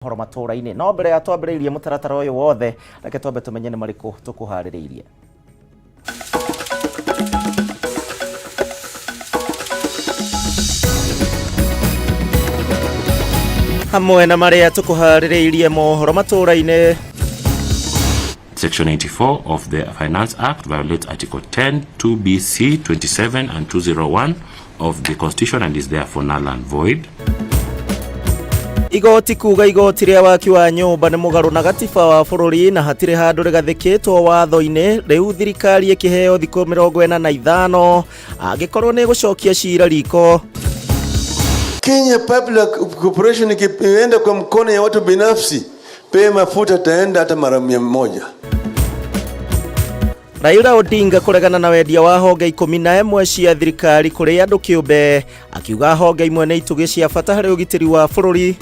Mohoro matũra-inĩ. No mbere ya twambĩrĩirie mũtaratara ũyũ wothe, reke twambe tũmenye nĩ marĩkũ tũkũharĩrĩirie. Hamwe na marĩa tũkũharĩrĩirie mohoro matũra-inĩ. Section 84 of the Finance Act violates Article 10, 2BC, 27 and 201 of the Constitution and is therefore null and void. Igoti kuga igoti rĩa waki wa nyũmba nĩ mũgarũ na gatiba wa bũrũri na hatirĩ handũ rĩgathĩkĩtwo watho-inĩ. Rĩu thirikari ĩkĩheo thikũ 45 angĩkorwo nĩ ĩgũcokia cira riko. Kenya Public Corporation ikienda kwa mkono ya watu binafsi, bei mafuta taenda hata mara 100. Raila Odinga kũregana na wendia wa honge 11 cia thirikari kũrĩ andũ kĩũmbe, akiuga honge imwe nĩ itugĩ cia bata harĩ ũgitĩri wa bũrũri.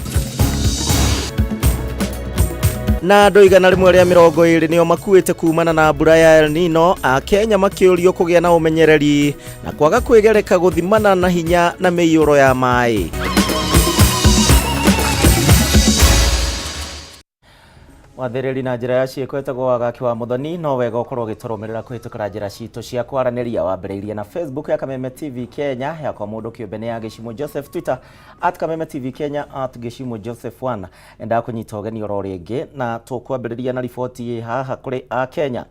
Na andũ 120 nĩo makuĩte kumana na mbura ya El Nino, Akenya makĩũrio kũgĩa na ũmenyereri na kwaga kwĩgereka gũthimana na hinya na mĩiyũro ya maĩ. Mwathĩrĩri na njĩra ya ciĩko ĩtagwo Wagaki wa Mũthoni. No wega ũkorwo ũgĩtũrũmĩrĩra kũhĩtũkĩra njĩra citũ cia kwaranĩria, wambĩrĩirie na Facebook ya Kameme TV Kenya, yakwa mũndũ kĩũmbe nĩ ya Gĩcimũ Joseph, Twitter @KamemeTV Kenya, @GĩcimũJoseph 1. Endaga kũnyita ũgeni oro rĩngĩ, na tũkwambĩrĩria na riboti ĩ haha kũrĩ Akenya.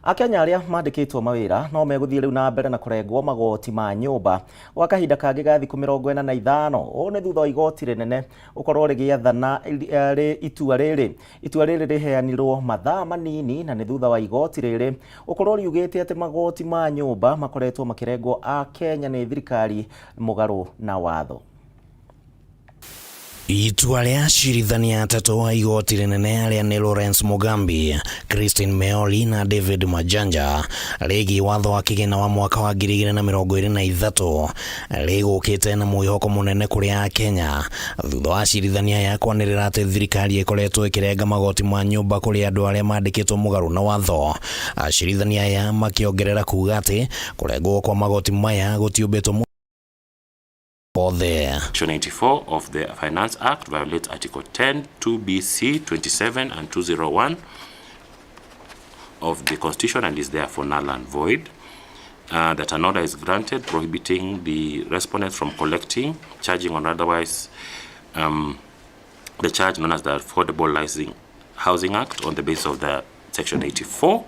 Akenya arĩa mandĩkĩtwo mawĩra no megũthiĩ rĩu na mbere na kũrengwo magoti ma nyũmba gwa kahinda kangĩ ga thikũ 45. Ũũ nĩ thutha wa igoti rĩnene gũkorwo rĩgĩathana rĩ itua rĩrĩ. Itua rĩrĩ rĩheanirwo mathaa manini na nĩ thutha wa igoti rĩrĩ gũkorwo riugĩte atĩ magoti ma nyũmba makoretwo makĩrengwo Akenya nĩ thirikari mũgarũ na watho. Itua rĩa acirithania atatũ a igoti rĩnene arĩa nĩ Lawrence Mugambi, Christine Meoli na David Majanja rĩgiĩ watho wa kĩgĩna wa mwaka wa 2023 rĩgũkĩte na mwĩhoko mũnene kũrĩ Akenya thutha wa acirithania aya kwanĩrĩra atĩ thirikari ĩkoretwo ĩkĩrenga magoti ma nyũmba kũrĩ andũ arĩa mandĩkĩtwo mũgarũ na watho. Acirithania aya makĩongerera kuga atĩ kũrengwo kwa magoti maya gũtiũmbĩtwo othe. Section 84 of the Finance Act violates Article 10, 2BC, 27 and 201 of the Constitution and is therefore null and void. That an order is granted prohibiting the respondents from collecting, charging or otherwise the charge known as the Affordable Housing Act on the basis of the Section 84,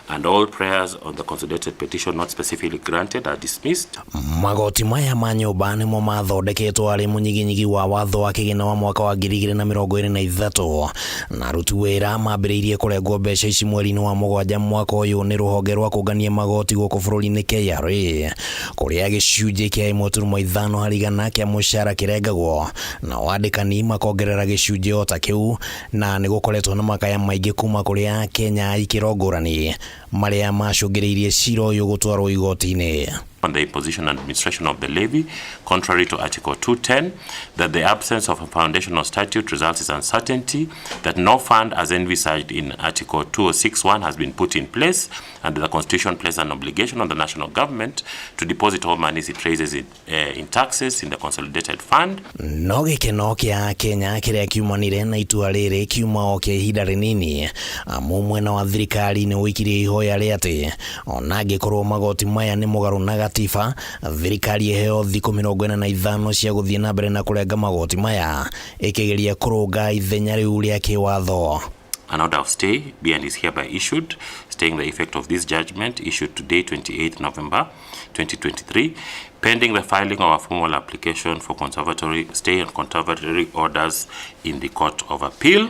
and all prayers on the consolidated petition not specifically granted are dismissed. Magoti maya ma nyũmba nĩmo mathondeketwo arĩ mũnyiginyigi wa watho wa kĩgĩna wa mwaka wa 2023, na aruti wĩra mambĩrĩirie kũrengwo mbeca ici mweri-inĩ wa mũgwanja mwaka ũyũ nĩ rũhonge rwa kũngania magoti gũkũ bũrũri-inĩ KRA, kũrĩa gĩcunjĩ kĩa 1.5 harĩ igana kĩa mũcara kĩrengagwo, nao andĩkani makongerera gĩcunjĩ o ta kĩu, na nĩ gũkoretwo na makaya maingĩ kuma kũrĩ Akenya a ikĩro ngũrani marĩa macũngĩrĩirie cira ũyũ gũtwarwo igoti-inĩ. On the imposition and administration of the levy, contrary to Article 210, that the absence of a foundational statute results in uncertainty, that no fund as envisaged in Article 2061 has been put in place, and that the Constitution places an obligation on the national government to deposit all monies it raises in taxes in the consolidated fund. No gĩkeno kĩa Kenya kĩrĩa kiumanire na itua rĩrĩ kiuma o kĩa ihinda rĩnini, amu mwena wa thirikari nĩ ũikirie ihoya rĩa atĩ ona angĩkorwo magoti maya nĩ mũgarũ na gatiba, thirikari ĩheo thikũ 45 cia gũthiĩ na mbere na kũrenga magoti maya ĩkĩgeria kũrũnga ithenya rĩu rĩa kĩwatho. An order of stay be and is hereby issued, staying the effect of this judgment issued today, 28 November 2023, pending the filing of a formal application for conservatory stay and conservatory orders in the Court of Appeal,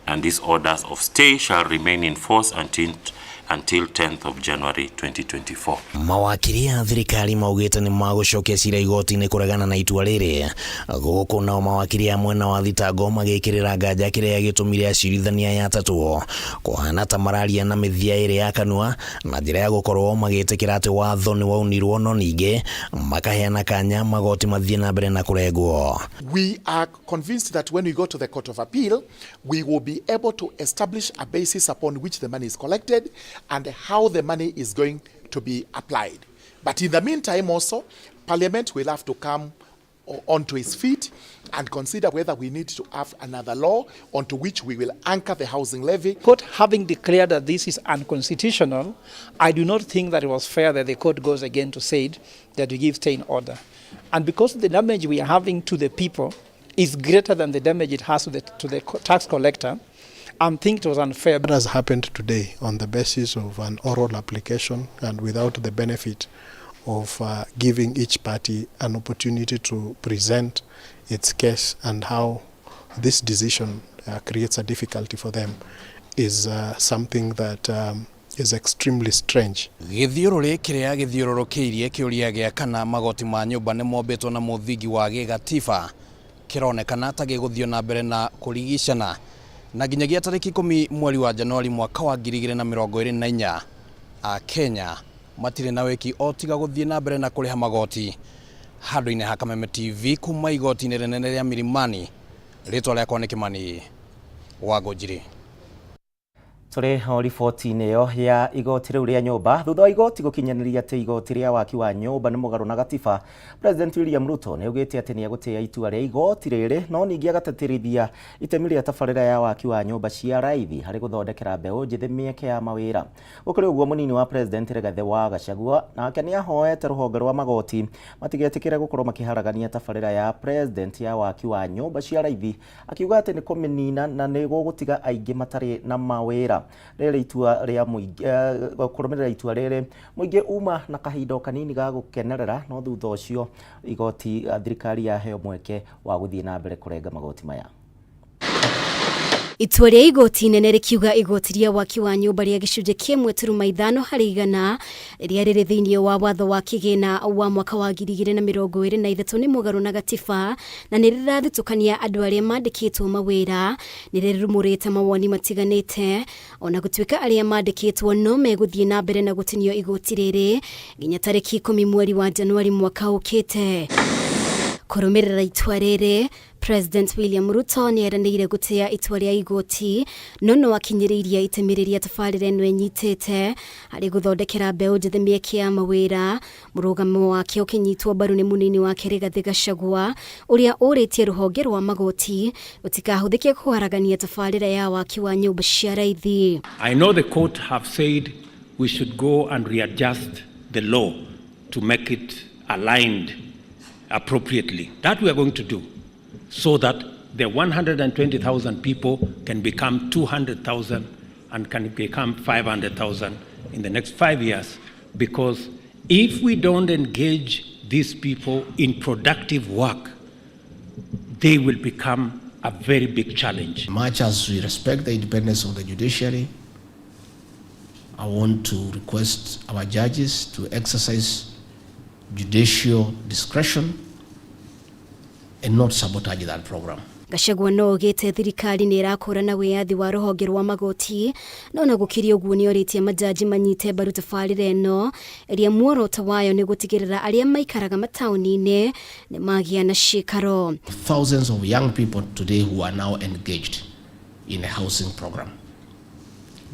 and these orders of stay shall remain in force until 10th of January 2024. Mawakiri a thirikari maugĩte nĩ magũcokia cira igoti-inĩ kũregana na itua rĩrĩ, gũkũ nao mawakiri a mwena wa thitango magĩkĩrĩra nganja kĩrĩa gĩtũmire acirithania aya atatũ kũhana ta mararia na mĩthia ĩrĩ ya kanua na njĩra ya gũkorwo magĩtĩkĩra atĩ watho nĩ waunirwo, no ningĩ makaheana kanya magoti mathiĩ na mbere na kũrengwo. We are convinced that when we go to the Court of Appeal, we will be able to establish a basis upon which the money is collected and how the money is going to be applied. But in the meantime also, Parliament will have to come onto its feet and consider whether we need to have another law onto which we will anchor the housing levy. Court having declared that this is unconstitutional, I do not think that it was fair that the court goes again to say that we give stay in order. And because the damage we are having to the people is greater than the damage it has to the tax collector, I think it was unfair. What has happened today on the basis of an oral application and without the benefit of giving each party an opportunity to present its case and how this decision creates a difficulty for them is something that is extremely strange. Gĩthiũrũrĩ kĩrĩa gĩthiũrũrũkĩirie kĩũria gĩa kana magoti ma nyũmba nĩ mombĩtwo na mũthingi wa gĩgatiba kĩronekana ta gĩgũthiĩ na mbere na kũrigicana na nginyagia tarĩki 10 mweri wa Januari mwaka wa 2024 Akenya matirĩ na wĩki o tiga gũthiĩ na mbere na kũrĩha magoti. Handũ-inĩ ha Kameme TV kuma igoti-inĩ rĩnene rĩa Milimani, rĩtwa rĩakwa nĩ Kimani wa Ngũnjiri. Tũrĩ o riboti-inĩ ĩyo ya igoti rĩu rĩa nyũmba, thutha wa igoti gũkinyanĩria atĩ igoti rĩa waki wa nyũmba nĩ mũgarũ na gatiba, President William Ruto nĩ augĩte atĩ nĩ egũtĩĩa itua rĩa igoti rĩrĩ, no ningĩ agatĩtĩrithia itemi rĩa tabarĩra ya waki wa nyũmba cia raithi harĩ gũthondekera mbeũ njĩthĩ mĩeke ya mawĩra. Gũkĩrĩ ũguo, mũnini wa President Rigathĩ wa Gachagua nake nĩ ahoete rũhonge rwa magoti matigetĩkĩre gũkorwo makĩharagania tabarĩra ya President ya waki wa nyũmba cia raithi, akiuga atĩ nĩ kũmĩnina na nĩ gũgũtiga aingĩ matarĩ na mawĩra. Rĩrĩ itua rĩa mũingĩ kũrũmĩrĩra itua rĩrĩ, mũingĩ uma na kahinda o kanini ga gũkenerera, no thutha ũcio igoti thirikari yaheo mweke wa gũthiĩ na mbere kũrenga magoti maya. Itua rĩa igoti inene rĩkiuga igoti rĩa waki wa nyũmba rĩa 1.5% rĩrĩa rĩrĩ thĩinĩ wa watho wa kĩgĩna wa mwaka wa 2023 nĩ mũgarũ na gatiba na nĩ rĩrathutũkania andũ arĩa mandĩkĩtwo mawĩra nĩ rĩrumũrĩte mawoni matiganĩte, ona gũtuĩka arĩa mandĩkĩtwo no megũthiĩ na mbere na gũtinio igoti rĩrĩ nginya tarĩki 10 mweri wa Januari mwaka ũkĩte. Kũrũmĩrĩra itua rĩrĩ, President William Ruto nĩ eranĩire gũtĩa itua rĩa igoti, no no akinyĩrĩirie itemi rĩrĩa tabarĩra ĩno ĩnyitĩte harĩ gũthondekera mbeũ njĩthĩ mĩeke ya mawĩra. Mũrũgamo wake ũkĩnyitwo mbaru nĩ mũnini wake Rigathĩ Gachagua, ũrĩa ũrĩtie rũhonge rwa magoti rũtikahũthĩke kũharagania tabarĩra ya waki wa nyũmba cia raithi. I know the court have said we should go and readjust the law to make it aligned appropriately. That we are going to do so that the 120,000 people can become 200,000 and can become 500,000 in the next 5 years. Because if we don't engage these people in productive work, they will become a very big challenge. Much as we respect the independence of the judiciary, I want to request our judges to exercise judicial discretion and not sabotage that program. Gachagua no augĩte thirikari nĩ ĩrakũrana wĩyathi wa rũhonge rwa magoti, no na gũkĩrĩ ũguo nĩ orĩtie majaji manyite mbaru tabarĩra ĩno ĩrĩa muoroto wayo nĩ gũtigĩrĩra arĩa maikaraga mataũni-inĩ nĩ magĩa na ciikaro. Thousands of young people today who are now engaged in a housing program.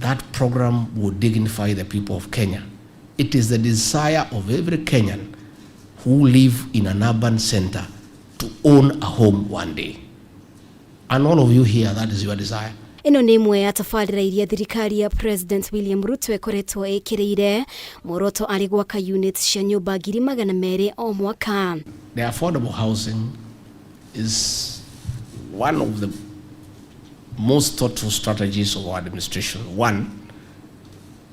That program will dignify the people of Kenya. It is the desire of every Kenyan who live in an urban center to own a home one day. And all of you here, that is your desire. Ĩno nĩ ĩmwe ya tabarĩra iria thirikari ya President William Ruto ĩkoretwo ĩkĩrĩire, muoroto arĩ gwaka units cia nyũmba 200,000 o mwaka. The affordable housing is one of the most thoughtful strategies of our administration. One,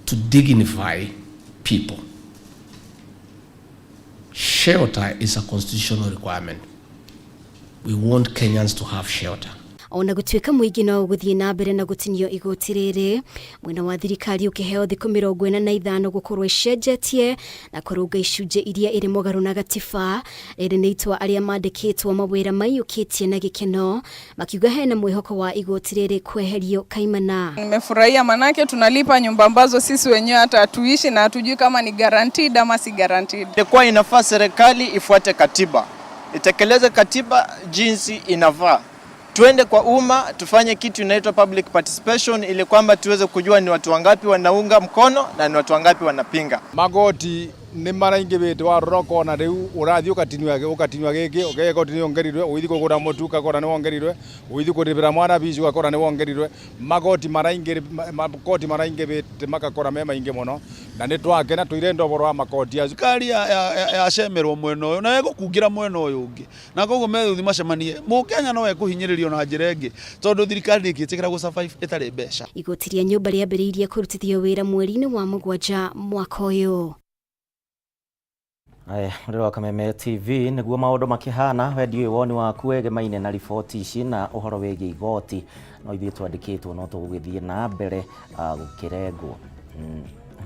to dignify people. Shelter is a constitutional requirement. We want Kenyans to have shelter. Ona gũtuĩka mũingĩ no ũgũthiĩ na mbere na gũtinio igoti rĩrĩ, mwena wa thirikari ũkĩheo thikũ 45 gũkorwo ĩcenjetie na kũrũnga icunjĩ iria ĩrĩ mũgarũ na gatiba. Rĩrĩ nĩ itua arĩa mandĩkĩtwo mawĩra maiyũkĩtie na gĩkeno, makiuga hena mwĩhoko wa igoti rĩrĩ kweherio kaimana. Nimefurahia manake tunalipa nyumba ambazo sisi wenyewe hata hatuishi na hatujui kama ni guaranteed ama si guaranteed. Ilikuwa inafaa serikali ifuate katiba, itekeleze katiba jinsi inafaa. Tuende kwa umma tufanye kitu inaitwa public participation, ili kwamba tuweze kujua ni watu wangapi wanaunga mkono na ni watu wangapi wanapinga. Magoti Nĩ maraingĩhĩte, warora ũkona rĩu ũrathiĩ ũgatinua gĩkĩ ũkega igoti nĩ ongerirwe, ũgĩthiĩ kũgũra mũtu ũgakora nĩ wongerirwe, ũgĩthiĩ kũrĩhĩra mwana bici ũgakora nĩ wongerirwe. Magoti maraingĩ, makoti maraingĩhĩte magakora me maingĩ mũno, na nĩ twakena tũirenda ũhoro wa makoti acio. Thirikari yacemerwo mwena ũyũ na ĩgũkungĩra mwena ũyũ ũngĩ, na koguo megũthiĩ macemanie. Mũkenya no ekũhinyĩrĩrio na njĩra ĩngĩ tondũ thirikari ndĩngĩtĩkĩra gũ survive ĩtarĩ mbeca. Igoti rĩa nyũmba rĩambĩrĩirie kũrutithio wĩra mweri-inĩ wa 7 mwaka ũyũ. Aya, mũrĩro wa Kameme TV nĩguo maũndũ makĩhana. We ndiũĩ woni waku wegemaine na riboti ici na ũhoro wĩgiĩ igoti, no ithuĩ twandĩkĩtwo no tũgũgĩthiĩ na mbere gũkĩrengwo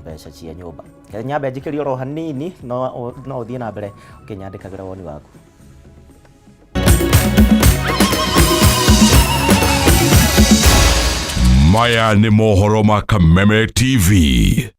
mbeca cia nyũmba. Nyambe njikĩrie oro hanini, no ũthiĩ na mbere ũkĩnyandĩkagĩra woni waku. Maya nĩ mohoro ma Kameme TV.